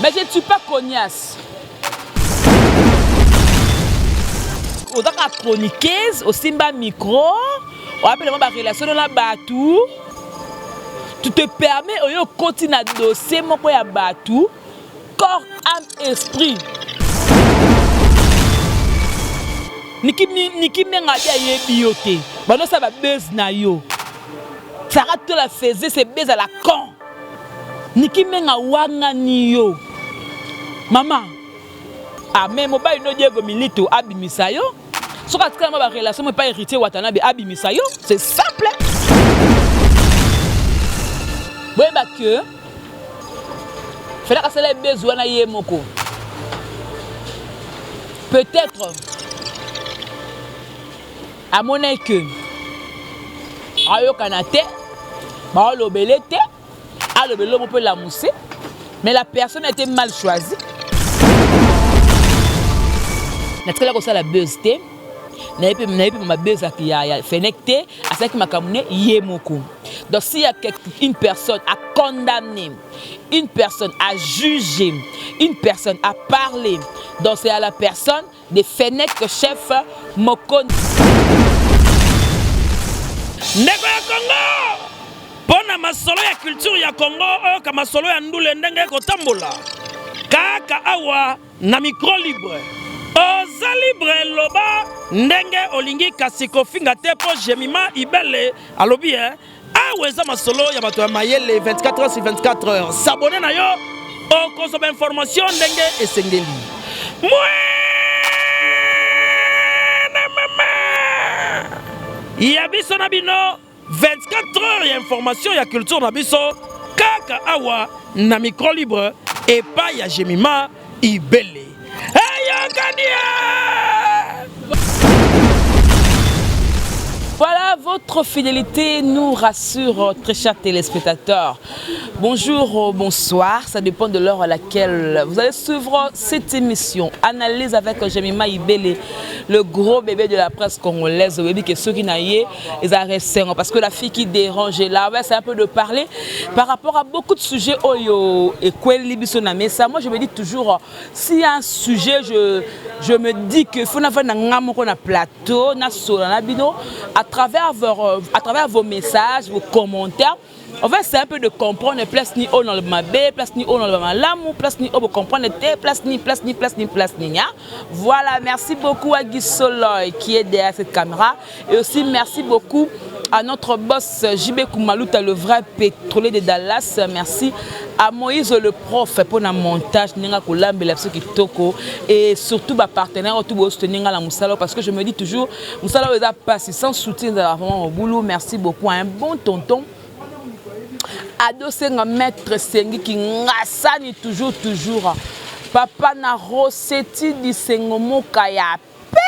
Mais je ne suis pas cognasse. Oza kaka chroniqueuse, osimba micro, oapela mwa ba relation na batu. Tu te permets oyo okoti na dossier moko ya batu, corps, âme, esprit. Niki, Niki Menga abi ayebi yo te. Bando osala ba buzz na yo. Sarah Tola faisait ses buzz à la con. Niki Menga wangani yo. Mama, ah mais mobali no Diego Milito abimisa yo. Soki atikala mwa ba relation mo epai héritier Watanabe abimisa yo, c'est simple. Boyeba que Fela asala buzz wana ye moko. Peut-être amonaki que ayokana te, baolobele te, alobele mpo lamuse, mais la personne a été mal choisie. Natikala kosala buzz te, nayebi nayebi ma buzz ya ya Fenech te, asalaki makambo ne ye moko. Donc s'il y a une personne à condamner, une personne à juger, une personne à parler, donc c'est à la personne de Fenech chef Mokonzi. Ndeko ya Congo, mpo na masolo ya culture ya Congo, oyoka masolo ya ndule ndenge ekotambola kaka awa na micro libre. Oza libre, loba ndenge olingi, kasi kofinga te, mpo Jemima Ibele alobi eh, awa eza masolo ya bato ya mayele 24 heures sur 24 heures. S'abonner na yo, okozwa ba information ndenge esengeli. Mwana mama ya biso na bino, 24 heures ya information ya culture na biso kaka awa na micro libre epai ya Jemima Ibele. Eyokani! Voilà, votre fidélité nous rassure, très chers téléspectateurs. Bonjour, bonsoir, ça dépend de l'heure à laquelle vous allez suivre cette émission. Analyse avec Jemima Ibele, le gros bébé de la presse congolaise. Vous voyez que ceux qui n'ont parce que la fille qui dérange là, ouais, c'est un peu de parler par rapport à beaucoup de sujets. Oyo et Kweli biso na mesa. Moi, je me dis toujours, s'il y a un sujet, je me dis que faut na nga moko na plateau, na sola na bino, à travers vos messages, vos commentaires. En fait, c'est un peu de comprendre place ni haut dans le mabe, place ni haut dans le malamu, place ni haut pour comprendre te, place ni, place ni, place ni, place ni. Hein? Voilà, merci beaucoup à Guy Soloy qui est derrière cette caméra. Et aussi, merci beaucoup à notre boss JB Koumalouta, le vrai pétrolier de Dallas. Merci à Moïse le prof pour le montage, Ninga Kolambe, la Kitoko. Et surtout, ba partenaire, tout le soutenir la mosala, parce que je me dis toujours, mosala pas sans soutien, vraiment au boulot. Merci beaucoup à un bon tonton. Adosenga maître Sengi ki ngasani toujours toujours. Papa na Rossetti Disengo Moka ya peme.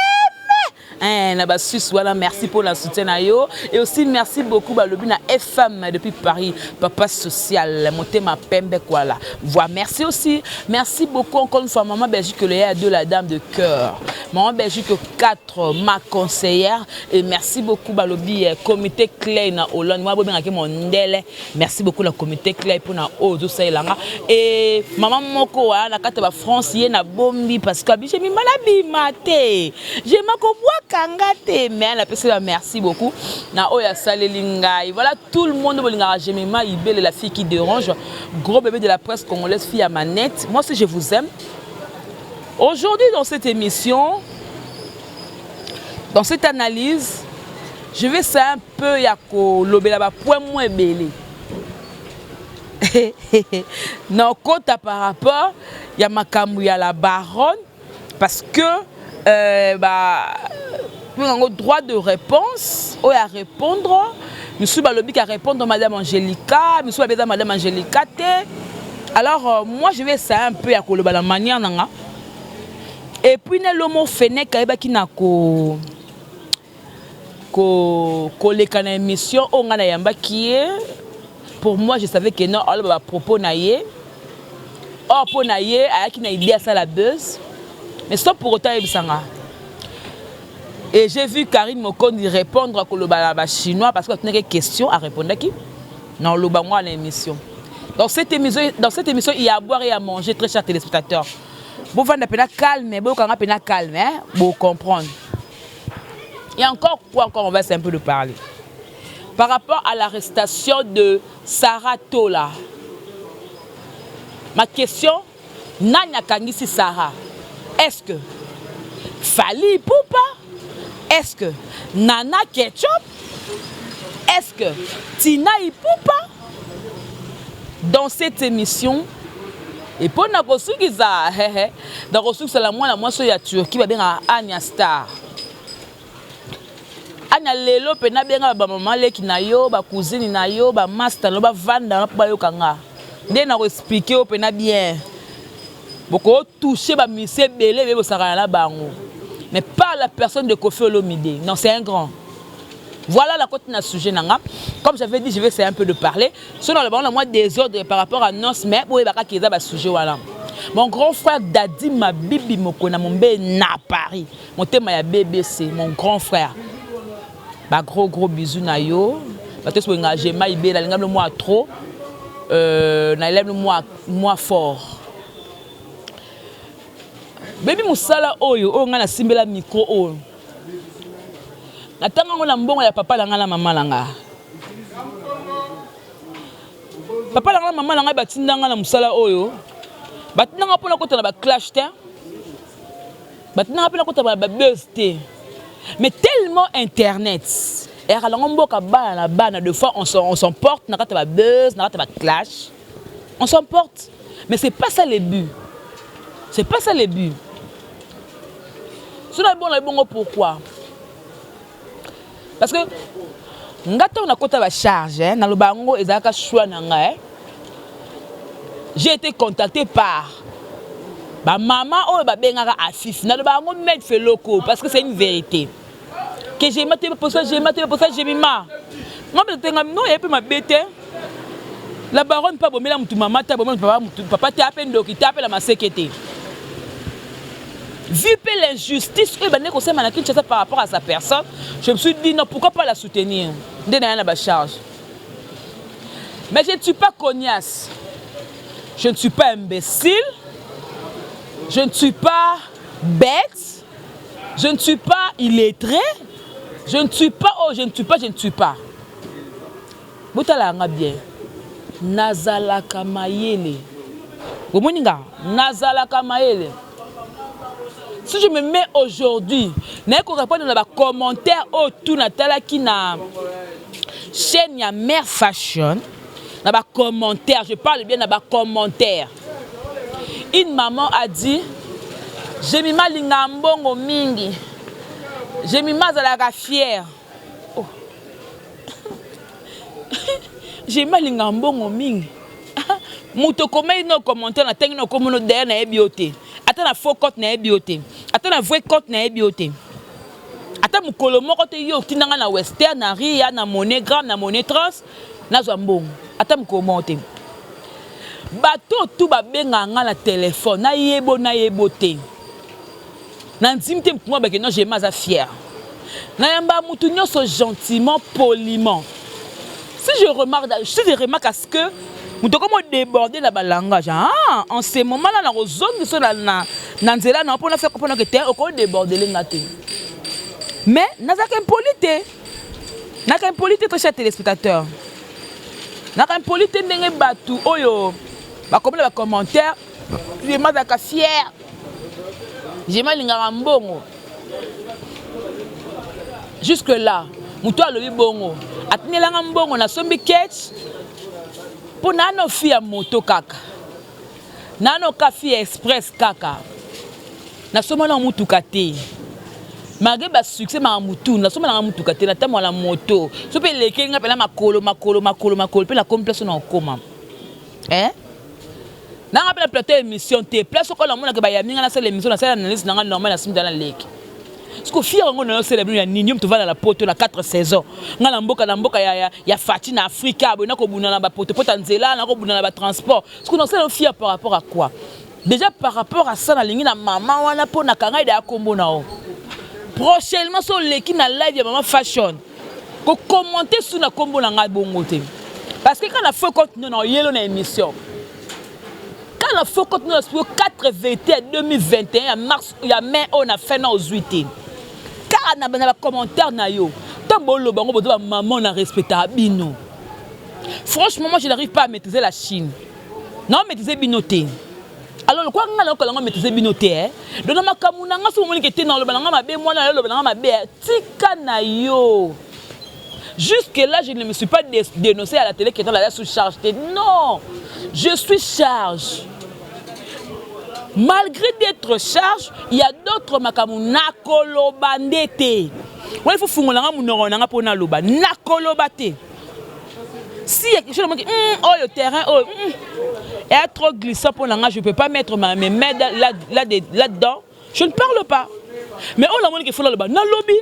Eh, na ba Suisse wana, merci pour la soutien na yo. Et aussi merci beaucoup balobi na FM depuis Paris, papa social, motema pembe kwala. Voilà, merci aussi. Merci beaucoup encore une fois maman Belgique le de la dame de cœur. Maman Belgique 4 ma conseillère et merci beaucoup balobi comité Clay na Hollande. Moi bobengaki mondele. Merci beaucoup la comité Clay pour na ozo salanga. Et maman moko na kati ba France ye na bombi parce que abi j'ai mala bima te. J'ai mako bwaka nga te mais na pesi merci beaucoup na oyo asaleli ngai. Voilà tout le monde bolingaka Jemima Ibele, la fille qui dérange, gros bébé de la presse congolaise, fille à manette. Moi aussi je vous aime. Aujourd'hui dans cette émission, dans cette analyse, je vais essayer un peu ya kolobela ba point moins ebele. Na okota par rapport ya makambo ya la baronne parce que bah yango droit de réponse oyo à répondre, misusu balobi ka répondre madame Angelica, misusu babeza madame Angelica te. Alors moi je vais essayer un peu ya koloba la manière nanga et puis na lomo Fenech ayebaki na ko koleka na émission oyo ngai nayambaki ye. Pour moi, je savais que non, aloba ba propos na ye or mpo na ye ayaki na idée asala buzz, mais sans pour autant ayebisanga. Et j'ai vu Karine Mokondi répondre koloba na bachinois parce que atunaki question, arépondaki na oloba ngo na émission. Dans cette émission, il y a à boire et à manger, très chers téléspectateurs. Bovanda mpenza calme, boyokanga mpenza calme, hein? Bocomprendre. Et encore quoi encore, on va essayer un peu de parler par rapport à l'arrestation de Sarah Tola. Ma question: nani akangisi Sarah? Est-ce que Fally Ipupa? Est-ce que Nana Ketchup? Est-ce que Tina Ipupa? Dans cette émission, et mpo na kosukisa, na kosukisala mwana mwasi oyo ya Turquie babengaka Ania Star. Ania, lelo mpe nabenga bamama leki na yo, bacousine na yo, bamaster na yo, bavanda mpo bayoka nga nde na koexpliquer yo mpenza bien. Bokotouche bamusiciens ebele ebele, bosakana na bango, mais pas la personne de Koffi Olomide. Non, c'est un grand. Voilà la côté na sujet nanga. Comme j'avais dit, je vais essayer un peu de parler. Sinon, on a moins désordre par rapport à nos, mais boyebaka eza ba sujet voilà. Mon grand frère Dadi Mabibi Mokona Mombe na Paris. Motema ya BBC, mon grand frère. Ba gros gros bisous na yo. Bato so nga mai bela linga moi trop. Na élève moi moi fort. Baby musala oyo oyo nga nasimbela micro oyo. Natanga yango na mbongo ya papa na ngai na mama na nga. Papa na ngai na mama na ngai batinda nga na mosala oyo, batinda nga mpona kota na baclash te, batinda nga mpona kota na babuzz te. Mais tellement internet eyaka nango mboka bana na bana, de fois on s'emporte na kati ya babuzz, na kati ya baclash, on s'emporte. Mais c'est pas ça le but, c'est pas ça le but. So na bongo bongo, pourquoi? Parce que nga ntango nakota bacharge, naloba yango ezalaka choix na ngai. J'ai été contacté par bamama oyo babengaka Afif. Naloba yango maître Feloko parce que c'est une vérité que Jema te posa, Jema te posa, Jemima nga mpe tenga no ye mpe mabe te. La baronne mpe abomela mutu mama te, abomela mutu papa te, ape ndoki te, apela maseke te. Vu mpe l'injustice oyo ebandeki kosema na Kinshasa par rapport à sa personne, je me suis dit non, pourquoi pas la soutenir? Nde na ya na bacharge. Mais je ne suis pas cognasse, je ne suis pas imbécile, je ne suis pas bête, je ne suis pas illettré, je ne suis pas, oh, je ne suis pas, je ne suis pas. Botala yanga bien, nazalaka mayele. Bomoni nga nazalaka mayele. Si je me mets aujourd'hui naye korépondre na bacommentaire oyo tu natalaki na chaîne ya Mare Fashion, na bacommentaire, je parle bien na bacommentaire, une maman a dit: Jemima alingaka mbongo mingi, Jemima azalaka fière. Oh. Jemima alingaka mbongo mingi. Moto okomeli no commentaire na ntangi na okomona d'ailleurs, nayebi yo te, ata na faux compte nayebi yo te, ata na vrai compte nayebi yo te, ata mokolo moko te yo otindanga na Western, na Ria, na MoneyGram, na Money Trans, nazwa mbongo ata mokolo moko te. Bato tu babengaka nga na telefone, nayebo nayebo te, na ndimi te. Motu moko bakende no Jema aza fier. Nayamba motu nyonso gentiment, poliment. Si je remarque à ce que moto akomi odéborde na balangage, ah, en ce moment là nakozongisa na, na, na nzela na mpona faire comprendre que te, okodébordele nga te. Mais nazalaka impoli te, nazalaka impoli te, très cher téléspectateur, nazalaka impoli te. Ndenge bato oyo bakomi na bacommentaire, Jema azalaka fier, Jema alingaka mbongo, jusque là moto alobi bongo atindelanga mbongo, nasombi ketch mpo nano fi ya moto kaka, nano ka fi ya express kaka, nasomba mutuka te malgré basuccès maka mutu, nasomba mutuka te, natambola na moto. So mpe elekeli nga mpena makolo makolo makolo makolo mpe nakomi place na okoma, eh? Nanga mpe na plateau émission te, place oko namonaka bayambi nga, nasala émission, nasala analyse nanga normal, nasimbi na leki. Parce que fier yango na yosala bino ya nini? Yo moto ovanda na poto na 4 saison, nga na mboka, na mboka ya Fati na Afrika boye, nakobunda na bapotopota nzela, nakobunda na batransport. Parce que nasala fier par rapport à quoi? Déjà par rapport à ça, nalingi na mama wana mpo nakanga eda ya kombo na o prochainement. So oleki na live ya Mama Fashion, kokommente su na kombo na ngai bongo te. Parce que quand na faux compte no na oyelo na émission. Quand na faux compte no na 4 vérité ya 2021 ya mars ya mai oyo na fin na ozwi te. Kaka na ba commentaire na yo. Tant boloba ngo bozo ba maman na respecta bino. Franchement, moi je n'arrive pas à maîtriser la Chine. Non, maîtriser bino te. Alors lokola nga nayoka yango maîtriser bino te eh. Donc na makambo na nga soki omoni ke te na oloba na nga mabe mwana na oloba na nga mabe eh. Tika na yo. Jusque là, je ne me suis pas dénoncé à la télé qui était là sous charge. Non, je suis charge. Malgré d'être charge, il y a d'autres makambo nakoloba nde te. Wana il faut fungola nga munoko na nga pona loba. Nakoloba te. Si il y a quelque chose qui oh le terrain oh est trop glissant pour nga, je peux pas mettre mes mains là là là-dedans. Je ne parle pas. Mais on a moni qu'il faut loba. Nalobi.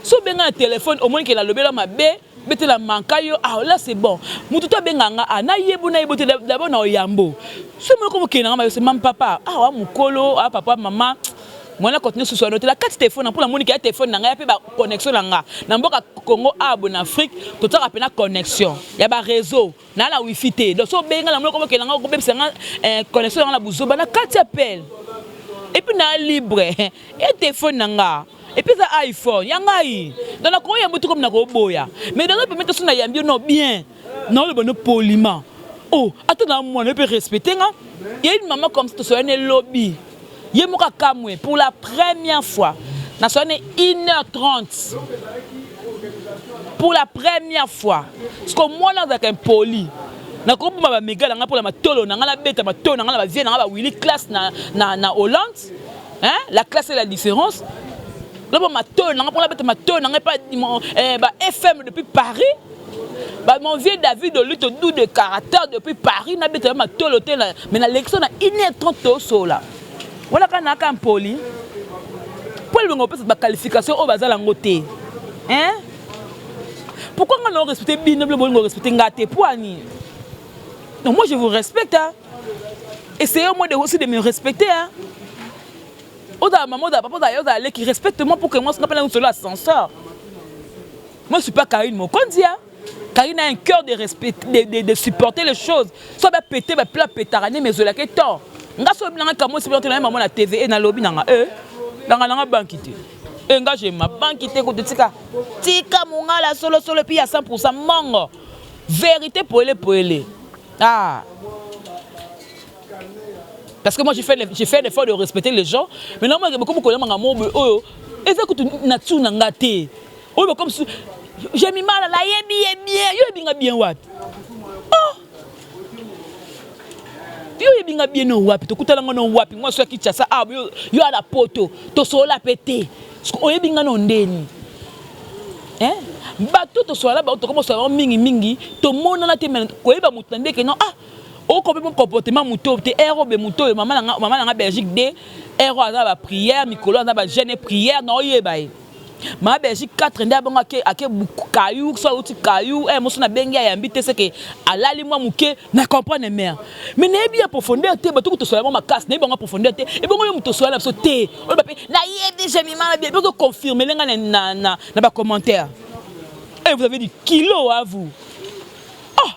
So benga na téléphone omoni ke nalobela mabe betela manka yo, ah là c'est bon. Mutu to abenga nga, ah nayebu nayebu te d'abord na oyambo. So moni ko mokende nga mabe c'est mam papa. Ah wa mukolo, ah papa mama. Mwana continue susu anote la kati téléphone na mpona moni ke ya téléphone na ngai ya mpe ba connexion na nga. Na mboka Congo abo na Afrique totaka pena connexion ya ba réseau na la wifi te. Donc so benga na moni ko mokende nga ko bebisa nga connexion na nga na buzoba na kati appel. Et puis na libre et téléphone na nga. Et puis ça iPhone ya ngai. Donc na koya mutu comme na ko boya. Mais dans le permettre so na yambi no bien. Na le bon poliment. Oh, attends na moi ne peut respecter nga. Il y a une maman comme ça so ne lobby. Ye moka kamwe pour la première fois. Na so ne 1h30. Pour la première fois. Parce que moi là avec un poli. Na ko buma ba méga nga pour la matolo na nga la beta matolo na nga la ba vie na nga ba Willy classe na na na Hollande. Hein? La classe et la différence. Là bon matolo na nga pour la beta matolo na nga pas ba FM depuis Paris. Ba mon vieux David Oluto doux de caractère depuis Paris na beta matolo te na mais na lection na 1h30 to sola. Voilà quand na ka poli. Pour le ngopesa ba qualification o bazala ngote. Hein? Pourquoi nga na respecter bino bino bolingo respecter nga te pour ani? Non, moi je vous respecte hein. Essayez au moins de aussi de me respecter hein. Oza maman, oza papa, oza oza leki, respecte-moi pour que moi je n'appelle un ascenseur. Moi je suis pas Karine Mokonzi hein. Karine a un cœur de respect, de supporter les choses. Soit ba péter ba plat pétarane mais zola ke tort. Nga so binanga kamo si na maman na TV et na lobby nanga nanga nanga banque te. Et nga j'ai ma banque te ko tika. Tika mongala solo solo puis à 100% mango. Vérité poele poele. Ah. Parce que moi j'ai fait l'effort de respecter les gens. Mais non moi comme ko manga mo oyo eza kutu na tuna nga te. Oyo comme si j'ai mis mal la yebi ye bien, yo yebi nga bien wapi? Oh. Yo yebi nga bien no wapi? Tokutana ngo no wapi? Moi so Kinshasa ah yo yo ala poto, tosola pe te. Oyebi nga no ndeni. Hein? Bato tosola ba to komo mingi mingi, to monana te mais koyeba mutu na ndeke non ah okope mon comportement muto te ero be muto mama na nga Belgique de ero aza ba prière mikolo aza ba jeune prière na oyeba ye. Ma Belgique 4 nde abongo ake ake kayu so uti kayu eh moso na bengi ya yambi te c'est que alali mwa muke na comprendre mère. Mais na yebi ya profondeur te bato ko tosola ma casse na yebi nga profondeur te e bongo yo muto sola biso te. Oyo ba pe na yebi je mi mama bien ko confirmer lenga na na na ba commentaire. Et vous avez du kilo à vous. Oh!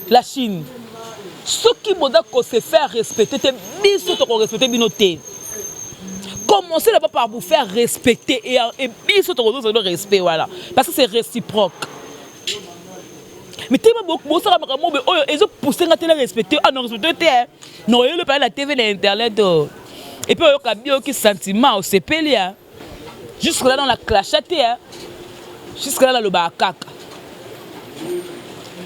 La Chine. Ceux qui boda ko se faire respecter te biso to ko respecter bino te. Commencez d'abord par vous faire respecter et biso to ko donner respect voilà parce que c'est réciproque. Mais tellement beaucoup beaucoup ça makambo oyo ezo pousser nga te la respecter ah non respecter te non yo le parler la TV na internet oh. Et puis oyo kabio ki sentiment au sepeli hein. Jusque là dans la clashate hein. Jusque là le ba kaka.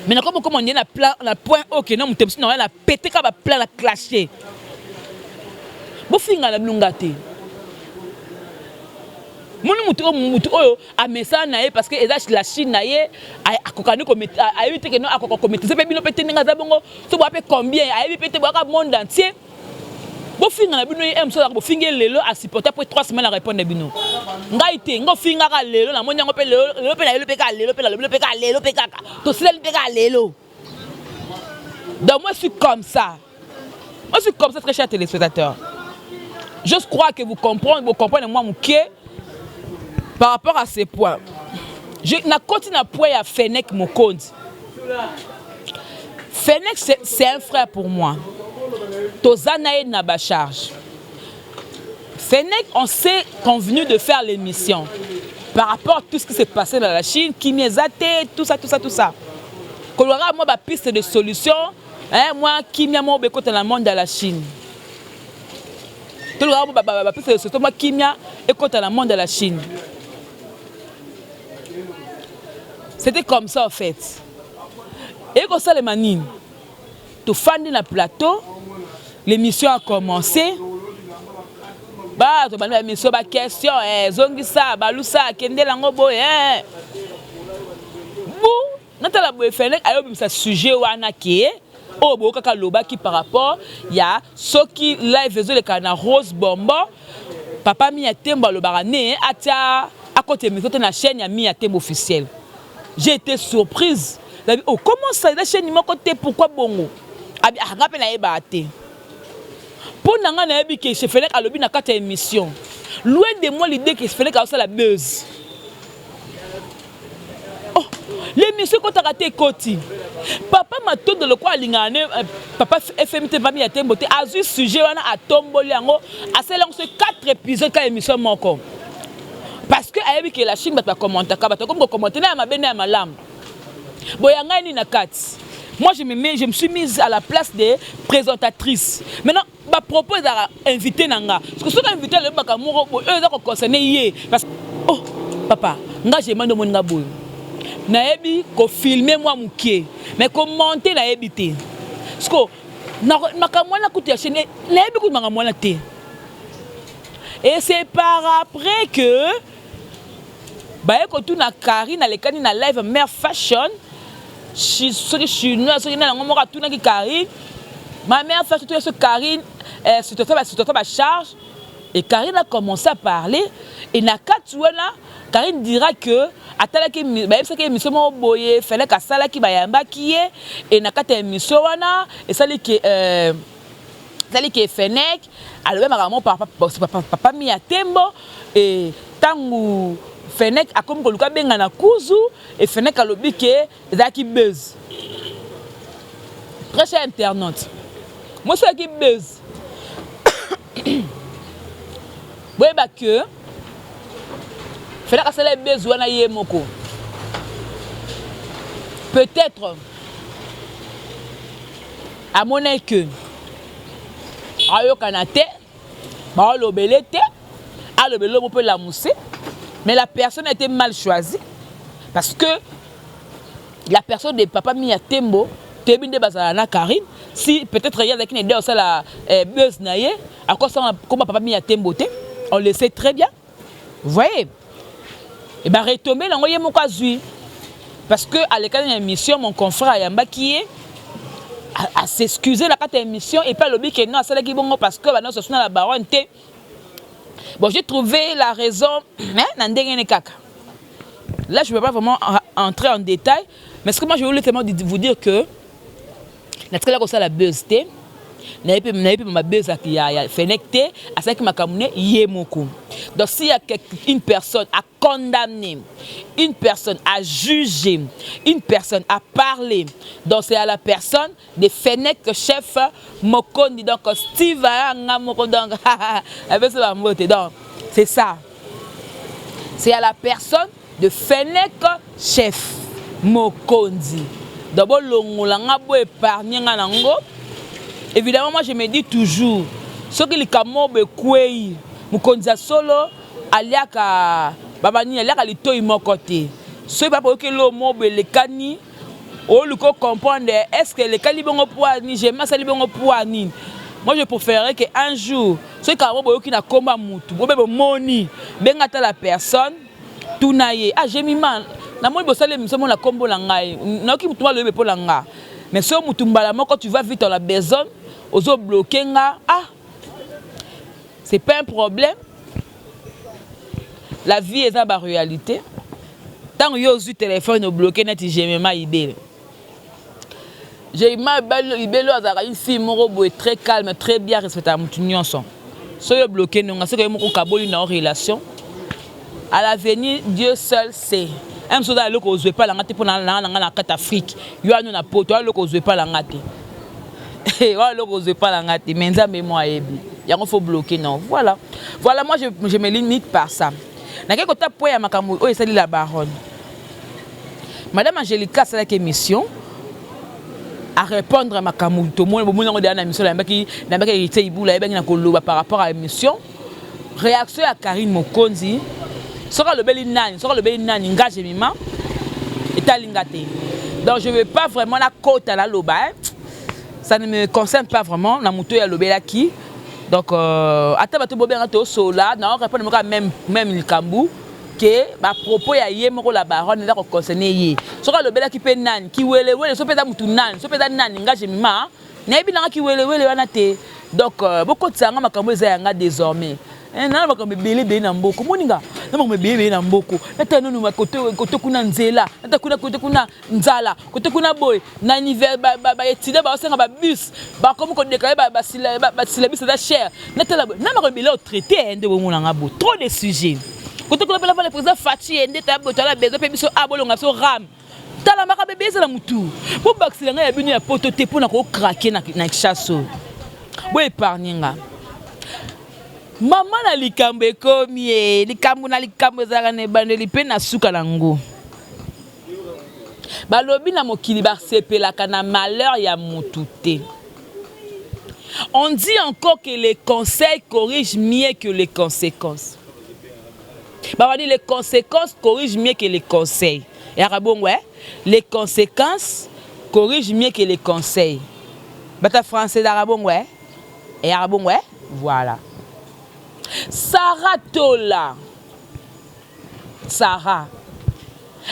Mais comme comme on est na plan na point OK non mutemsi na la pété ka ba plan la clasher. Bo finga la blunga te. Moni mutu mutu oyo amesa na ye parce que eza la Chine na ye akokani ko ayebi te que non akoka ko maîtriser pe bino pe te ndenge aza bongo so bo pe combien ayebi pe te bo ka monde entier. Bo finga na bino ye M so bo finga lelo a supporter après 3 semaines à répondre bino. Ngai te ngo finga ka lelo na moni yango pe lelo lelo pe na lelo pe ka lelo pe na lelo pe ka lelo pe kaka. To silali pe ka lelo. Donc moi je suis comme ça. Moi je suis comme ça très chers téléspectateurs. Je crois que vous comprenez moi muke par rapport à ces points. Je nakoti na point ya Fenech Mokonzi. Fenech c'est un frère pour moi. Toza na ye na ba charge. Fenech on s'est convenu de faire l'émission par rapport à tout ce qui s'est passé dans la Chine, kimia eza te, tout ça tout ça tout ça. Kolobaka mwa ba piste de solution, hein, mwa kimia moko bekota na monde ya la Chine. Tolobaka mwa ba piste de solution, mwa kimia ekota na monde ya la Chine. C'était comme ça en fait. Ekosalema nini? Tofandi na plateau, l'émission a commencé. Bato bandi ba émission ba question eh, zongisa balusa kendela yango boye eh. Bu natala boye Fenech ayobimisa sujet wana ke oyo boyokaka alobaki par rapport ya soki live ezoleka na Rose Bonbon papa Mia Tembo alobaka ne atia akota émission te na chaîne ya Mia Tembo officielle. J'ai été surprise. Nabi oh comment ça eza chaîne moko te pourquoi bongo? Abi ah nga pe nayebaka te. Mpo na nga nayebi ke chez Fenech alobi na kati ya émission. Loin de moi l'idée que Fenech azosala buzz. Oh, l'émission ekotaka te ekoti. Papa Matondo lokola alingaka ne euh, papa FM te pami ya tembo te azwi sujet wana atomboli yango asali yango soki 4 épisodes ka émission moko. Parce que ayebi ke la Chine bato bakommentaka bato bakomi kokommente na ya mabe na ya malamu. Boya ngai nini na kati? Moi je me mets, je me suis mise à la place des présentatrices. Maintenant ba propos ezalaka invité na nga parce que soki invité alobi makambo moko boye oyo eza ko concerner ye parce oh papa nga je mande omoni nga boye nayebi ko filmer mwa mokie mais ko monter nayebi te parce que makambo wana kutu ya chaîne nayebi kutu makambo wana te et c'est par après que baye kotuna Carine alekani na live mère fashion soki chinois soki nani yango moko atunaki Carine ma mère fashion tuna soki Carine eh, situation ba situation ba charge et Carine a commencé à parler et na kati wana Carine dira que atalaki bayebisaki émission moko boye Felek asalaki bayambaki ye et na kati ya émission wana esali ke euh, esali ke Fenech alobi makambo papa papa, papa Mia Tembo et ntango Fenech akomi koluka benga na kuzu et Fenech alobi ke ezalaki buzz. Très cher internaute, moi ezalaki buzz. Boyeba ke Fenech asala buzz wana ye moko. Peut-être amonaki ke ayokana te baolobele te alobele mpo lamuse mais la personne a été mal choisie parce que la personne de papa Mia Tembo toyebi nde bazala na Karine si peut-être ye azalaki na idée osala eh, buzz na ye akosala koma papa Mia Tembo te on le sait très bien. Vous voyez? Et ba retomber nango ye moko azui parce que alekani na émission mon confrère ayambaki ye a s'excuser na kati ya émission et puis alobi que non asalaki bongo parce que bana sosuna la baronne te. Bon, j'ai trouvé la raison hein, na ndenge ne kaka. Là, je ne peux pas vraiment entrer en détail, mais ce que moi je voulais tellement vous dire que natikala kosala buzz te nayebi nayebi ma buzz ya, ya Fenech te asalaki makambo ne ye moko. Donc s'il y a une personne à condamner, une personne à juger, une personne à parler, donc c'est à la personne de Fenech chef Mokondi. Donc Steve anga moko donc apesi bambote. Donc c'est ça, c'est à la personne de Fenech chef Mokondi. Donc bolongola nga bo épargne nga nango. Évidemment moi je me dis toujours soki likambo bekwei mokonzi ya solo aliaka babani aliaka litoi moko te. Soki papa oyoki eloko moko boye elekani oluka comprendre est ce que elekani bongo po nini, jemi asali bongo po nini. Moi je préférerais que un jour soki kaka boyoki na komba mutu bobe bomoni benga ata la personne tuna ye ah jemima namoni bosali émission moko na kombo na ngai nayoki mutu alobi mpo na nga mais soki mutu mbala moko tu vas vite dans la besogne ozo bloquer nga ah c'est pas un problème. La vie eza ba réalité. Ntango yo ozwi téléphone obloquer neti jemema ibele jemima ibele oyo azalaka une fille moko boye très calme très bien respectaka mutu nyonso. Soki obloquer nonga soki yo moko okaboli na yo relation à l'avenir Dieu seul sait. Un mosusu oza eloko ozwa epai na nga te mpo na nga na kati Afrique. Yo ano na poto, oza eloko ozwa epai na nga te. Oza eloko ozwa epai na nga te, mais Nzambe mo ayebi. Yango faut bloquer non. Voilà. Voilà, moi je me limite par ça. Nakei kota po ya makambo oyo esali la baronne. Madame Angelica asalaki émission à répondre à makambo tomoni bomoni yango deya na émission nayambaki nayambaki Héritier Ibula ayebaki na koloba par rapport à émission réaction ya Karine Mokonzi. Soki alobeli nani, soki alobeli nani, nga Jemima etali nga te. Donc je veux pas vraiment nakota naloba, hein. Ça ne me concerne pas vraiment na moto oyo alobelaki. Donc ata bato bobenga tosola na répondre moko même likambo ke bapropos ya ye moko la baronne eza koconcerne ye. Soki alobelaki mpe nani, kiwelewele, so mpe eza mutu nani, so mpe eza nani, nga Jemima nayebi nanga kiwelewele wana te. Donc bokotisa yanga makambo eza yanga désormais. Nana makambo ebele ebele na mboka, omoninga na makambo ebele ebele na mboka. Nata nonu kote kuna nzela, nata kuna kote kuna nzala, kote kuna boye na baétudiant baosenga babus, bakomi kodéclarer basyllabus eza cher. Natala boye na makambo ebele otraité nde bomonanga bo trop de sujets. Kote kuna mpela le président Fatshi nde ta boye toala besoin mpe biso a bolonga biso ram. Tala makambo ebele ezala motu bobakisela ngai ya bino ya poto te mpona kocraquer na Kinshasa oyo. Boépargne nga mama na likambo ekomi e likambo na likambo ezalaka na ebandeli mpe na suka nango. Balobi na mokili basepelaka na malheur ya motu te. On dit encore que les conseils corrigent mieux que les conséquences. Bawadi, les conséquences corrigent mieux que les conseils. Eyaka bongo, eh? Les conséquences corrigent mieux que les conseils. Bata français ezalaka bongo, eh? Eyaka bongo, eh? Voilà. Sara Tola, Sara,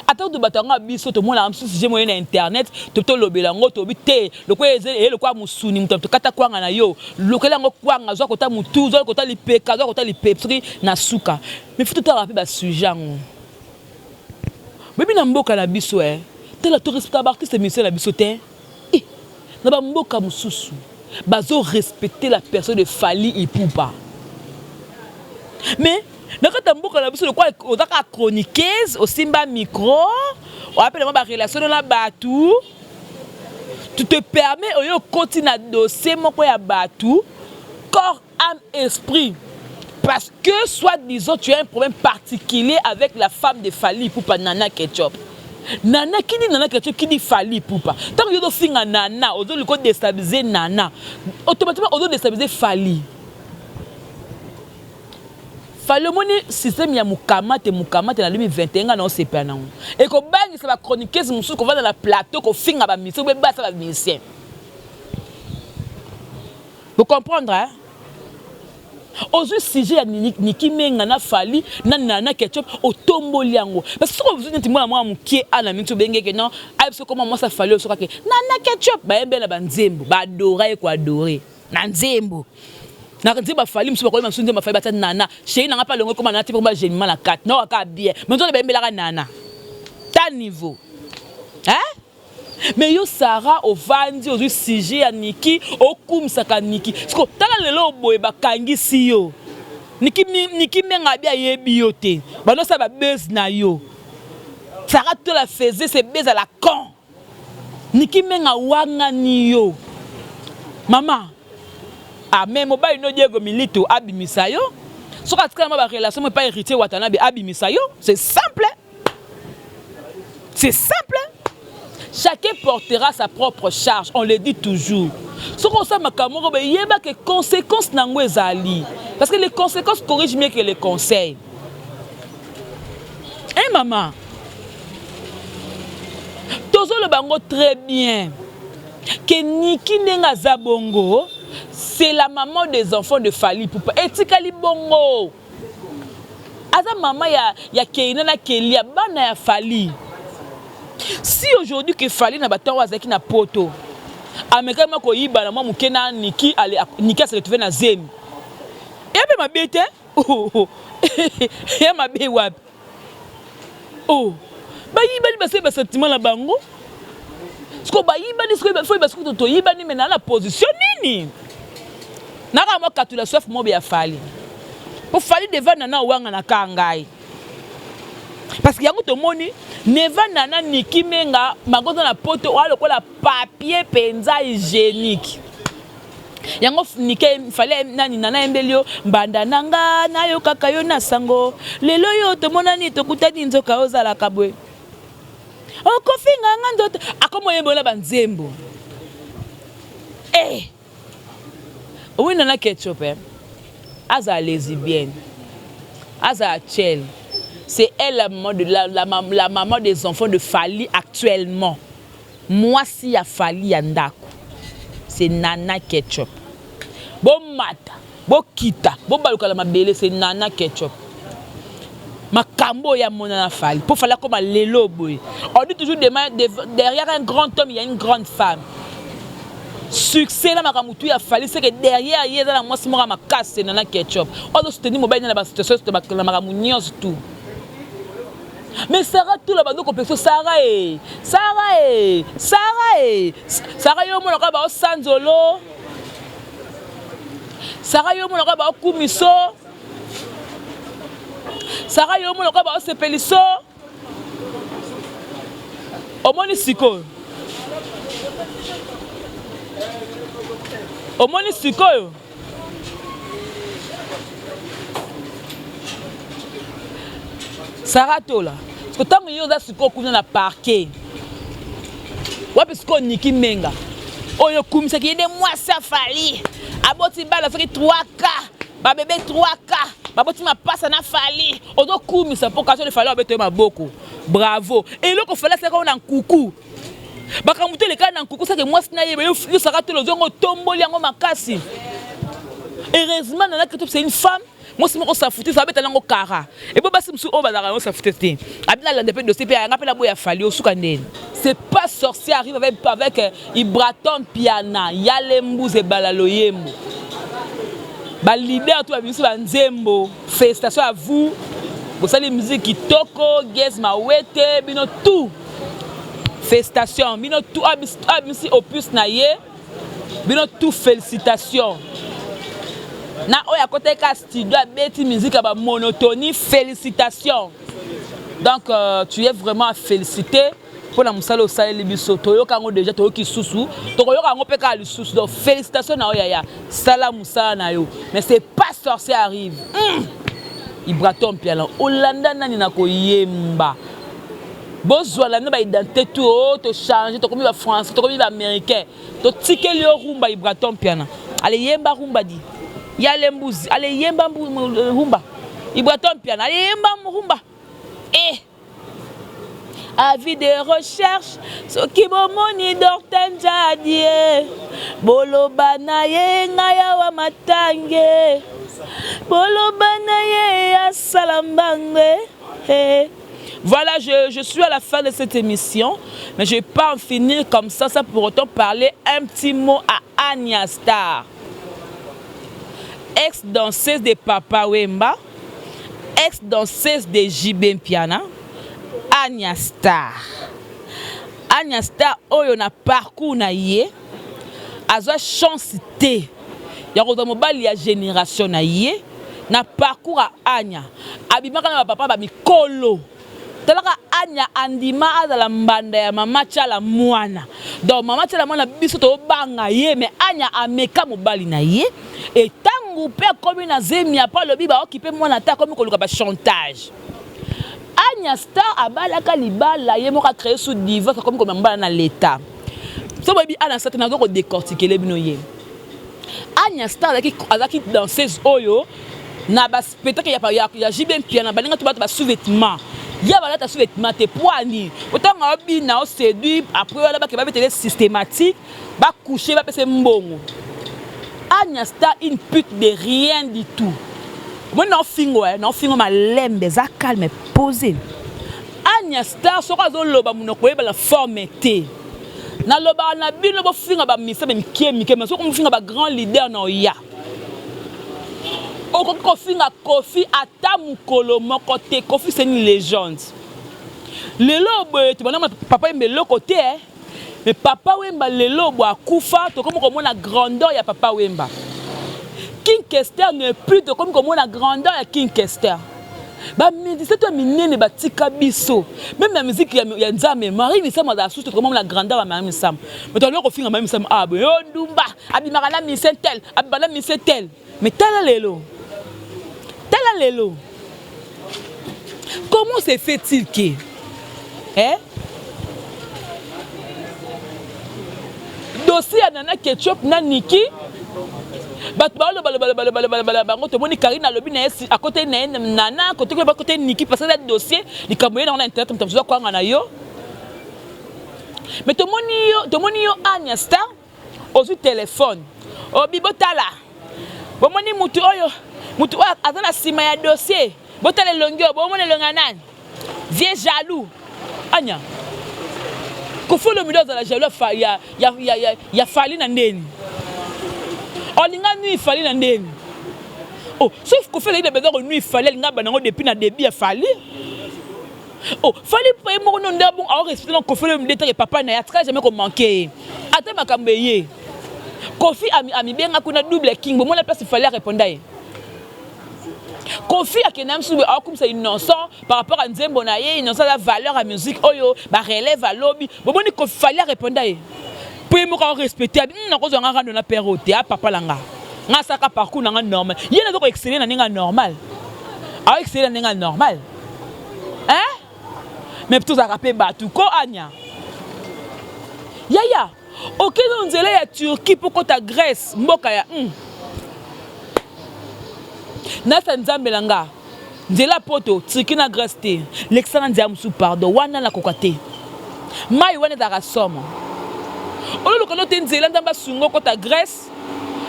ata kutu bato yango ya biso tomonaka mosusu je moye na internet, to tolobela yango, tobi te lokola eye lokola mosuni. Moto tokata kwanga na yo, lokela yango kwanga, zwa kota motu, zwa kota lipeka, zwa kota lipepe soki na suka. Mais faut totalaka mpe basujet yango. Boyebi na mboka na biso e tala, torespecta baartiste musicien na biso te. Na bamboka mosusu bazorespecte la personne de Fally Ipupa, mais na kati ya mboka na biso, lokola oza kaka chroniqueuse, osimba micro, oapela mwa barelation na bato, tu te permets oyo okoti na dossier moko ya bato corps, âme, esprit, parce que soi-disant tu as un problème particulier avec la femme de Fally Ipupa, Nana Ketchup. Nana, qui dit Nana Ketchup, qui dit Fally Ipupa. Tant que yo ozofinga Nana, ozoluka odéstabiliser Nana, automatiquement ozodéstabiliser Fally. Fally, omoni système ya mokama te, mokama te. Na 2021 nga na osepela nango, ekobangisa bachroniqueuse mosusu kovanda na plateau kofinga bamusicien, bebasa bamusicien. Vous comprendre, hein? Ozwi sujet ya Niki Menga na Fally na Nana Ketchup, otomboli yango, parce que soki ozwi neti mwana mwana mokie ana mingi, obengeke non, ayebi so koma mwasi Fally oyo sokake Nana Ketchup, bayembeli na banzembo, baadora ye, koadore na nzembo, na nzembo afali mosusu, bakoyeba mosusu nzembo afali, batia Nana chéri nanga mpe alongo ekoma Nana te mpo bagéniment na kati naokaka bien, mais nzolo bayembelaka Nana ta niveau, hein? Mais yo Sara, ovandi, ozwi sujet ya Niki, okumisaka Niki. Siko tala lelo boye bakangisi yo Niki, Niki Menga abi ayebi yo te, bandosala babese na yo. Sara Tola faisait ses buzz à la con. Niki Menga wangani yo mama. Ah, mais mobali no Diego Milito abimisa yo. Soki atikala mwa barelation mo epai Héritier Watanabe, abimisa yo. C'est simple, c'est simple. Chacun portera sa propre charge, on le dit toujours. Soki osala makambo moko boye, yeba ke conséquence nango ezali, parce que les conséquences corrigent mieux que les conseils. Eh mama, tozoloba yango très bien ke Niki ndenge aza bongo, c'est la maman des enfants de Fally Ipupa. Etikali bongo, aza mama ya Keina na Kelia, bana ya Fally. Si aujourd'hui ke Fally na batango azalaki na poto, amekaki mwa koyiba na mwa moke na Niki, Niki ase retrouve na zemi, eya mpe mabe te. Ya mabe wapi? Oh, bayibani, basali basentiment na bango. Siko bayibani, sikoyo fo basuki toyibani. Me naa na position nini? Naka mwa katula soif mobe ya Fally, po Fally devant Nana owanga na ka ngai. Parce que yango tomoni Neva Nana Nicky Menga magoza na poto oa lokola papier penza hygiénique. Yango Nike fallait nani Nana yembeli yo mbanda na nga nayokaka yo na sango lelo yo tomonani tokutani nzoka ozalaka boye okofinga nga nzoto akoma oyembola banzembo eh omoni Nana Ketchup eh? Azala lesbienne azala tchel c'est elle la maman de la, la, la maman des enfants de Fally actuellement mwasi ya Fally ya ndako c'est Nana Ketchup bomata bokita bobaluka na mabele c'est Nana Ketchup makambo oyo amonana Fally mpo Fally akoma lelo boye. On dit toujours demain, derrière un grand homme il y a une grande femme. Succès na makambo tu ya Fally, c'est que derrière ye eza na mwasi moko ya makasi, Nana Ketchup oyo azosoutenir mobali na basituation na makambo nyonso tout. Mais Sarah Tula bando kopesa Sarah e Sarah e Sarah e Sarah yo omonaka baosanzolo Sarah yo omonaka baokumiso Sarah yo omonaka baosepeliso omoni sikoyo omoni sikoyo Sarah Tola siko ntango yo oza sikoyo kuna na parquet wapi sikoyo Niki Menga oyo okumisaki ye nde mwasi afali aboti bana soki 3K babebe 3K baboti mapasa na Fally ozokumisa mpo kasi Fally abeta yo maboko bravo eloko Fally asalaka yo na nkuku makambo te elekaka na nkuku sake mwasi na ye yo Sarah Tola ozongo otomboli yango makasi. Heureusement Nana Ketchup c'est une femme mwasi moko safute sa abeta nango kara ebo basi mosusu oyo bazalaka yango safute te abi nalanda mpe dossier mpe yanga mpe naboya Fally osuka ndeni. C'est pas sorcier arrive avec, avec Ibraton Piana Yale Mbuze Ebala Loyembo ba leader tout babimisi ba nzembo félicitations à vous bosali musique kitoko Gaz Mawete bino tout félicitations bino tout abimisi opus na ye bino tout félicitations na oyo akotaki ka studio abeti musique ya ba monotonie félicitations. Donc tu es vraiment à féliciter mpo na mosala osaleli biso toyoka yango déjà toyoki susu tokoyoka yango mpe kaka lisusu. Donc félicitations na yo yaya, sala mosala na yo. Mais c'est pas sorcier arrive Ibraton Mpiana olanda nani na koyemba bozwa na bino baidentité tout o tochange tokomi bafrançais tokomi baaméricain totikeli yo rumba. Ibraton Mpiana ale yemba rumba di yale mbuzi ale yemba rumba. Ibraton Mpiana ale yemba rumba eh avis de recherche soki bomoni Dorte Njadie boloba na ye ngai awa matange boloba na ye asala mbange eh. Voilà, je suis à la fin de cette émission, mais je ne vais pas en finir comme ça, sans pour autant parler un petit mot à Anya Star, ex-danseuse de Papa Wemba, ex-danseuse de JB Mpiana, Anya Star. Anya Star oyo na parcours na ye, azwa chance te ya kozwa mobali ya génération na ye. Na parcours ya Anya abimaka na bapapa bamikolo talaka Anya andima azala mbanda ya mama Tiala mwana. Donc mama Tiala mwana biso tobanga ye, mais Anya ameka mobali na ye etango mpe akomi na zemi apa alobi baokipe mwana te akomi koluka bachantage. Anya Star abalaka libala ye moko acréé sous divorce akomi komema mobala na l'état. So boyebi Anya Star te, nazo kodécortiquer bino ye. Anya Star azalaki danseuse oyo na baspectacle ya JB Mpiana balinga to bato ba sous-vêtement ya balata sous-vêtement te poani otanga obina oséduire après wana bake babetele systématique bacouche bapesa mbongo. Anya Star une pute de rien du tout. Omoni naofingo naofingo malembe eza calme posé. Anya Star soki azoloba monoko oyebala forme te. Nalobaka na bino bofinga bamisa mike mike, mais soki mofinga bagrand leader na oya okoki kofinga Kofi ata mokolo moko te. Kofi c'est une légende. Lelo boye tobanda Papa Wemba eloko te, mais Papa Wemba lelo boye akufa tokomi komona grandeur ya Papa Wemba. King Kester n'est plus, tokomi komona grandeur ya King Kester. Ba musiciens to ya minene batika biso. Meme na musique ya, ya Nzambe, Marie Misamu azala susu tokomona la grandeur ya Marie Misamu. Mais tolingi kofinga Marie Misamu ah boye oh ndumba abimaka na musicien tel, abimaka na musicien tel. Mais tala lelo. Tala lelo. Comment se fait-il que eh dossier ya Nana Ketchup na Nikki bato balobalobalobalobalobala bango tomoni Karine alobi na ye akoteli na ye Nana kote kuna bakoteli Nikki parce que eza dossier likambo ye nango na internet moto mosusu akwanga na yo mais tomoni yo tomoni yo Anya Star ozwi telefone obi botala bomoni mutu oyo mutu oyo aza na nsima ya dossier botala elongi oyo bomona elongi ya nani vieux jaloux anya Koffi Olomide azala jaloux ya, ya, ya, ya, ya Fally na ndeni olinga nui Fally na ndeni oh, sauf Koffi azali na besoin konui Fally alinga banda yango depuis na début ya Fally. Oh, Fally mpo ye moko no nde bon ao respecter na Koffi Olomide take papa na ye atikala jamais ko manquer ye ata makambo eye Koffi amibenga kuna double king bomona place Fally areponda ye Koffi akenda mosusu aokumisa innocent par rapport à nzembo na ye innocent aza valeur ya musique oyo ba relève alobi bomoni Koffi Fally areponda ye mpo ye moko aorespecte abi hmm, nakozwa nga rando na père oyo te a papa na nga nga asalaka parcours na nga normal ye naza koexcelle na ndenge ya normal aoexcelle na ndenge ya normal hein mais tozalaka mpe bato ko anya yaya okende nzela ya Turquie mpo kota Grèce mboka ya Nasa nzambe na nga nzela poto Turquie na Grèce te lekisanga nzela mosusu pardon wana nakoka te mai wana ezalaka somo ololuka no te nzela nzambe asunga okota Grèce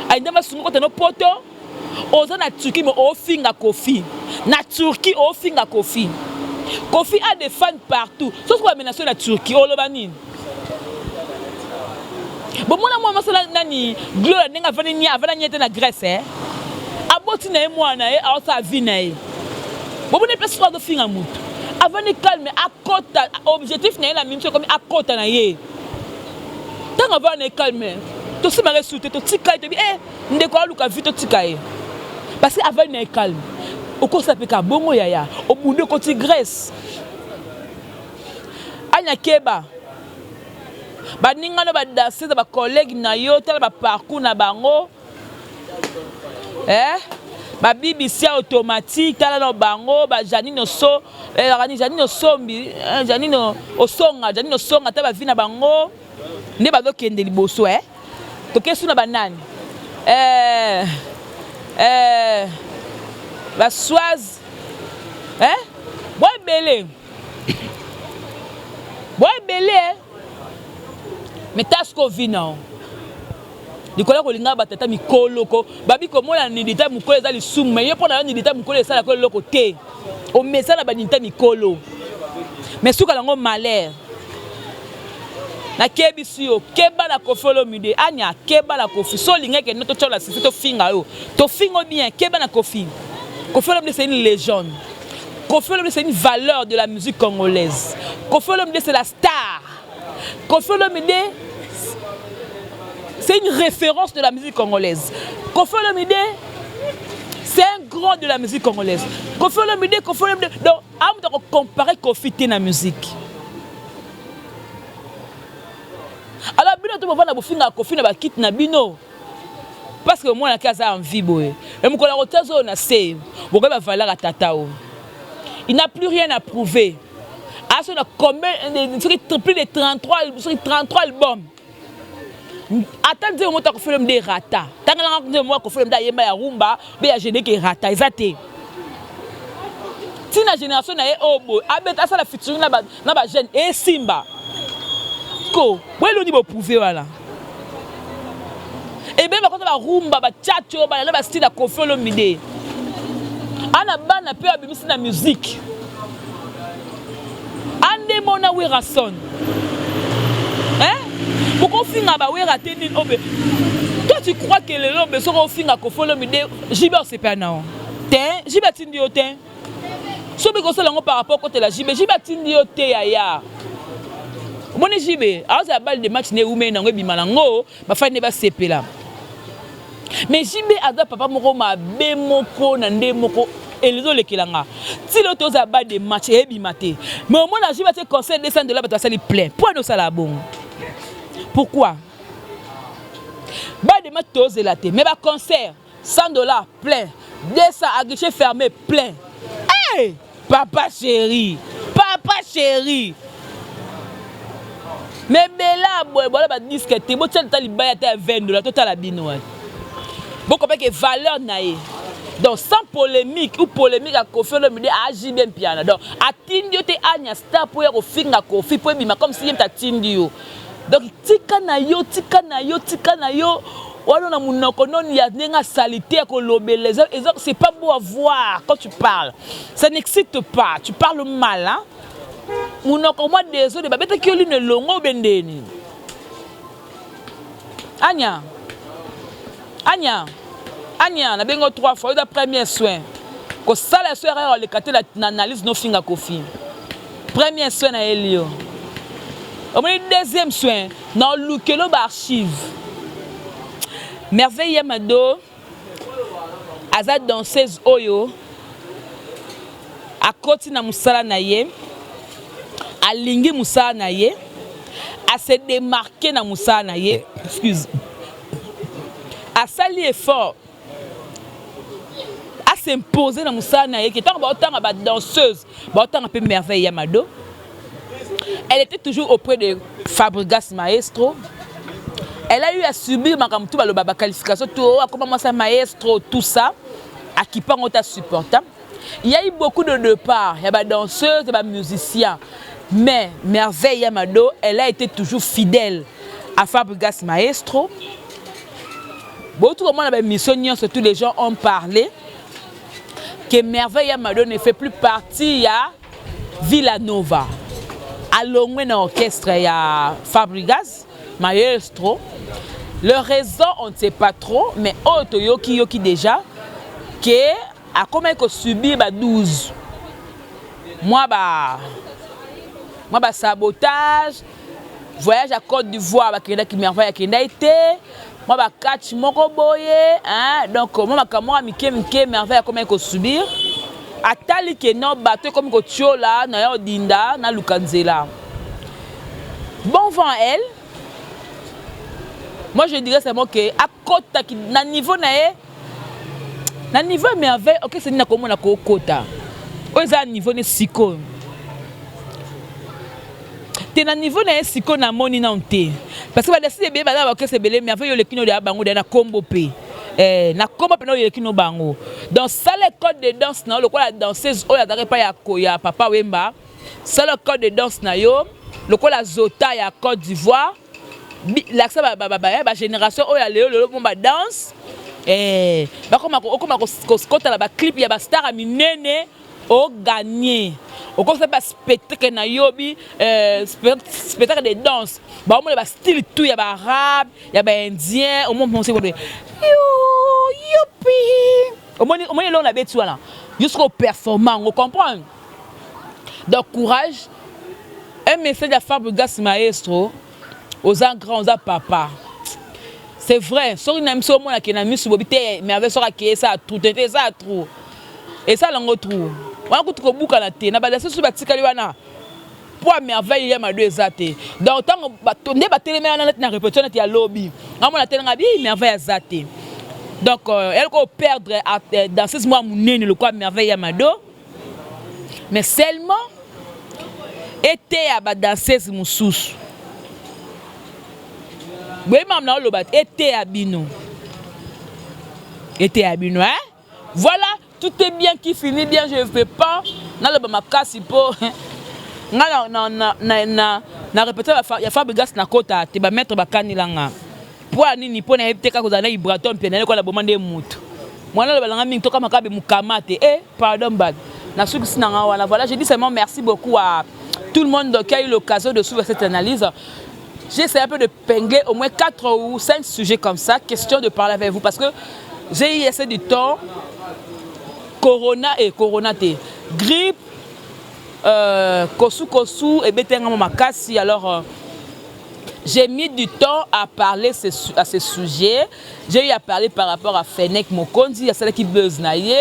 ayi nzambe asunga okota no poto Oza na Turquie mais ofinga Koffi. Na Turquie ofinga Koffi. Koffi a des fans partout. Soki ba menace na Turquie oloba nini? Bomona mwana mwasi nani Gloria ndenge avandi nia avanda nia te na Grèce eh? Aboti na ye mwana na ye aosala vie na ye. Bomoni place soki azofinga mutu. Avandi calme akota objectif na ye na minute ekomi akota na ye. Ntango avanda na ye calme tosimaka esu te totika ye tobi eh Ndeko aluka vie totika ye parce que avandi na ye calme okosa pe ka bongo yaya obundi okoti Grèce anya keba baninga no ba danseuse ba collègue na yo tala ba parcours na bango eh ba BBC automatique tala na bango ba Janine Oso eh, Janine Osombi eh, Janine Osonga Janine Osonga ta ba vie na bango nde bazokende liboso eh toke su na banani eh, eh, baswaze eh? bo ebele bo ebele eh? me tasko vina likolo ya kolinga batata mikolo ko babi komona nidita mokolo eza lisumu me ye mpo na yo nidita mokolo esalaka eloko te omesana banidita mikolo me suka nango malheur Nakebisi yo keba na koffi olomide anya keba na koffi so olingi ekende to tiola sisi tofinga yo tofingo bien keba na koffi koffi olomide c'est une légende koffi olomide c'est une valeur de la musique congolaise koffi olomide c'est la star koffi olomide c'est une référence de la musique congolaise koffi olomide c'est un grand de la musique congolaise koffi olomide koffi olomide donc amuta ko comparer koffi te na musique Alors bino to bovanda bofinga Koffi na ba kit na bino parce que mwana ke aza en vie boye mais mokolo akotia zolo na se bokoki ba valeur ya tata oyo il n'a plus rien à prouver aso na combien soki plus de 33 soki 33 albums ata nzembo moko Koffi Olomide erata tangalanga nzembo moko Koffi Olomide ayemba ya rumba be ya générique erata eza te ntina génération na ye oyo boye abeta asala featuring na ba jeune esimba ko boye bo prouver wana ebele bakota barumba bachacho balala bastyle ya Koffi Olomide ana bana mpe abimisi na musique ande mona Werrason hein bokofinga bawera te nini obe toi tu crois que lelo be soki ofinga Koffi Olomide JB osepela na yo te JB atindi yo te soki kosala yango par rapport kotela JB JB atindi yo te yaya omoni JB azala balle de match ne ewumeli nango ebima nango bafani nde basepela mais JB aza papa moko mabe moko na nde moko. Elezolekela nga ti lelo tozala ba de match eyebima te, mais omona JB atie concert 200 $, bato basali plein. Mpo ani osala bongo? Pourquoi ba de match tozela te, mais baconcert 100 $ plein, 200 à guichet fermé plein? Hey, papa chéri, papa chéri, mais bela boye bola badisque te, botia ta libaya ta ya 20 $, totala bino wana, bokopeke valeur na ye. Donc sans polémique ou polémique ya Kofi Olomide a JB Mpiana, donc atindi yo te Anya Star mpo ya kofinga Kofi mpo ebima comme si ye moto atindi yo. Donc tika na yo, tika na yo, tika na yo wana na monoko noni ya ndenge asali te ya kolobela. C'est pas beau à voir quand tu parles, ça n'excite pas, tu parles mal, hein? Monoko mwa désolé, babetaki yo lino elongo obendeni. Anya, Anya, Anya, nabengi yo trois fois. Oza premier soin kosala so erreur, oleka te na analyse nofinga Kofi. Premier soin nayeli yo, omoni. Deuxième soin, na olukelo baarchive. Merveille Yamado aza danseuse oyo akoti na mosala na ye, alingi mosala na ye, ase démarquer na mosala na ye, excuse, asali effort as'impose na mosala na ye ke ntango baotanga badanseuse, baotanga mpe Merveille Yamado. Elle était toujours auprès de Fabregas Maestro. Elle a eu à subir makambo tu baloba, baqualification to akoma mwasi ya maestro, tout ça akipa yango ta supporta. Il y a eu beaucoup de départs, il y a des danseuses, il y a des musiciens. Mais Merveille Yamado, elle a été toujours fidèle à Fabregas Maestro. Beaucoup comme on avait mission, tous les gens ont parlé que Merveille Yamado ne fait plus partie à Villanova. Alongwe na orchestre ya Fabregas Maestro. Le raison, on ne sait pas trop, mais oh, toyoki yoki déjà que akomaki kosubir ba 12 mwa basabotage. Voyage à Côte d'Ivoire bakendaki, Merveille akendaki te, mwa bakatch moko boye, hein? Donc mwa makambo moko ya mike mike Merveille akomaki kosubir. Atali ke no bato ekomi kotiola na ya odinda, naluka nzela. Bon vent à elle. Moi, je dirais seulement ke akotaki na niveau na ye, na niveau ya Merveille. Okese nini nakomona kokota oyo eza niveau ne sikoyo te, na niveau na ye sikoyo namoni nano te, parce que badasi ebele baza baorchestre ebele. Merveille oleki no deya bango deya na kombo mpe na kombo mpena oyo eleki no bango. Donc sala école de danse na yo lokola danseuse oyo azalaki epai ya Papa Wemba. Sala école de danse na yo lokola Zota ya Côte d'Ivoire, lakisa bagénération oyo ya lelo lelo mo badanse. Bakoma okoma kotala baclip ya bastar ya minene, oganye, okosala baspectacle na yo bi spectacle de danse, baomona bastyle tout ya baarabe, ya baindien. Omoni yopi, omoni, omoni eloko na beti wana jusqu'au performant, ocomprendre. Donc courage. Un message à Fabregas Maestro: oza grand, oza papa, c'est vrai. Soki na miso omonake na miso bobi te, Merveille soki akeye esala trou te, te esala trou, esala yango trou wana kutu kobukana te na badasi soki batikali wana mpo ya Merveille ya Mado eza te. Donc ntango nde batelemi wana neti na répétition neti ya lobi, ngamona telenga bi Merveille aza te. Donc eloko perdre danseuse mwa monene lokola Merveille ya Mado, mais seulement eteya badanseuse mosusu boyebama na oloba te, eteya bino, eteya bino, hein? Voilà, tout est bien qui finit bien. Je veux pas naloba makasi mpo nga na répétition ya Fabregas nakota te. Bamaître bakanilanga mpo ya nini? Mpo nayebi te kaka kozala na Ibraton mpe naye kola boma nde mutu mwana aloba mingi tokama kaka be mokama te. Eh, pardon, bad nasukisi na nga wana. Voilà, je dis seulement merci beaucoup à tout le monde qui a eu l'occasion de suivre cette analyse. J'ai essayé un peu de pingler au moins 4 ou 5 sujets comme ça, question de parler avec vous, parce que j'ai eu assez du temps, corona et corona te, grippe, kosu kosu ebetenga mo makasi. Alors J'ai mis du temps à parler ce, à ce sujet. J'ai eu à parler par rapport à Fennec Mokonzi, à celle qui buzz na ye,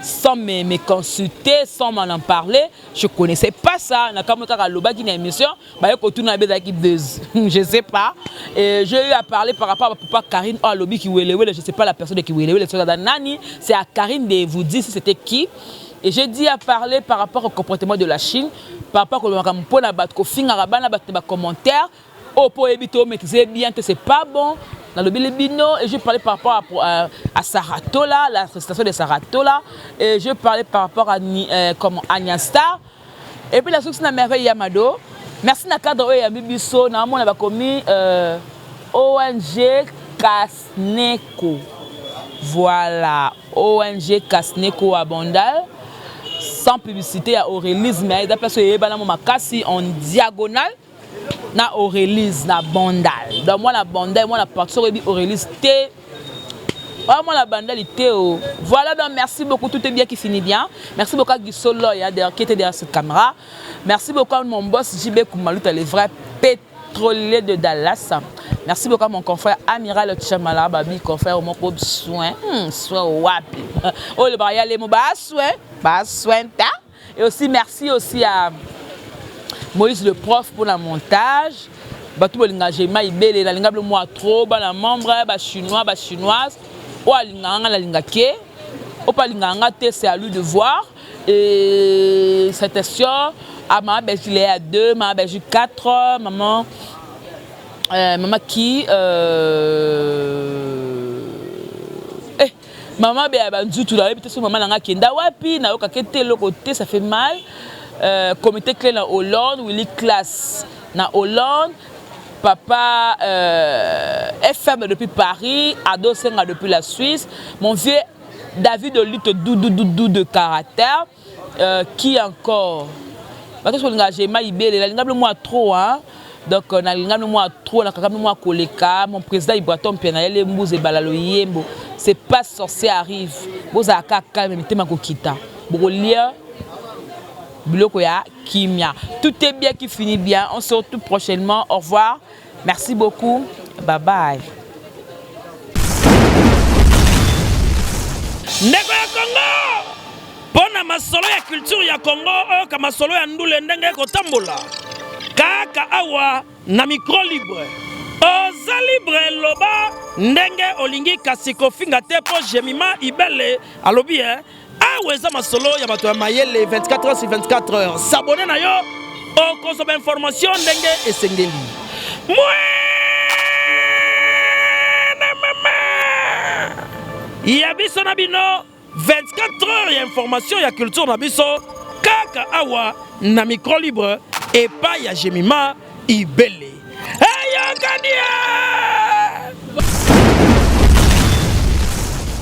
sans me, me consulter, sans m'en en parler. Je connaissais pas ça. Na kaka lobaki na émission, ba kotuna qui buzz. Je sais pas. Et j'ai eu à parler par rapport à papa Karine oh lobi qui wele wele, je sais pas la personne qui wele wele, c'est Nani, c'est à Karine de vous dire si c'était qui. Et j'ai dit à parler par rapport au comportement de la Chine, par rapport au mpona bato kofingaka bana bato ba commentaire oyo mpo oyebi te omaîtrise bien te, c'est pas bon. Nalobi bino et je parlais par rapport à Saratola, la prestation de Saratola, et je parlais par rapport à comme Anya Star et puis la source na Merveille Yamado. Merci na cadre oyo eyambi biso na amona bakomi ONG Casneco. Voilà, ONG Casneco à Bandal, sans publicité ya Aurélisme, mais eza place oyebana mo makasi en diagonale na Aurélis na Bandal. Donc mwana Bandal, mwana parti, soki oyebi Aurélis te, oya mwana Bandal te o. Voilà, donc merci beaucoup, tout est bien qui finit bien. Merci beaucoup à Guisolo ya derrière, qui était derrière cette caméra. Merci beaucoup à mon boss JB Koumaluta, le vrai pétrolier de Dallas. Merci beaucoup à mon confrère Amiral Chamala Babi, confrère moko soin, soin wapi oyo lobaka ya lemo ba soin, ba soin ta. Et aussi merci aussi à Moïse le prof pour la montage. Bato bolinga Jema Ibele, nalinga bino mwa trop. Bana membre, bachinois, bachinoise, oyo alingaka nga, nalinga ke oyo mpe alingaka nga te, c'est à lui de voir. Et salutations à Maman Belgique Léa 2, Maman Belgique 4, maman qui maman be ya banzutu, nayebi te so mama na nga akenda wapi, nayokaki te eloko te, ça fait mal. Comité clé na Hollande, Willy Classe na Hollande, papa FM depuis Paris, Ado Senga depuis la Suisse, mon vieux David Olito Doudou Doudou de caractère, qui encore, bato solinga Jema Ibele, nalinga bino mwa trop, hein. Donc nalinga bino mwa trop, nakaka bino mwa koleka. Mon président Ibraton mpe na yele mbuza ebala loyembo, c'est pas sorcier arrive. Bozala kaka calme, mitema kokita, bokolia biloko ya kimia. Tout est bien qui finit bien. On se retrouve prochainement. Au revoir, merci beaucoup, bye bye. Ndeko ya Kongo, mpo na masolo ya culture ya Kongo, oyoka masolo ya ndule ndenge ekotambola kaka awa na micro libre. Oza libre, loba ndenge olingi, kasi kofinga te, mpo Jemima Ibele alobi e awa eza masolo ya bato ya mayele 24 heures sur 24 heures. S'abonner na yo, okozwa bainformation ndenge esengeli. Mwana mama ya biso na bino, 24 heures ya information ya culture na biso kaka awa na micro libre epai ya Jemima Ibele. Eyokani.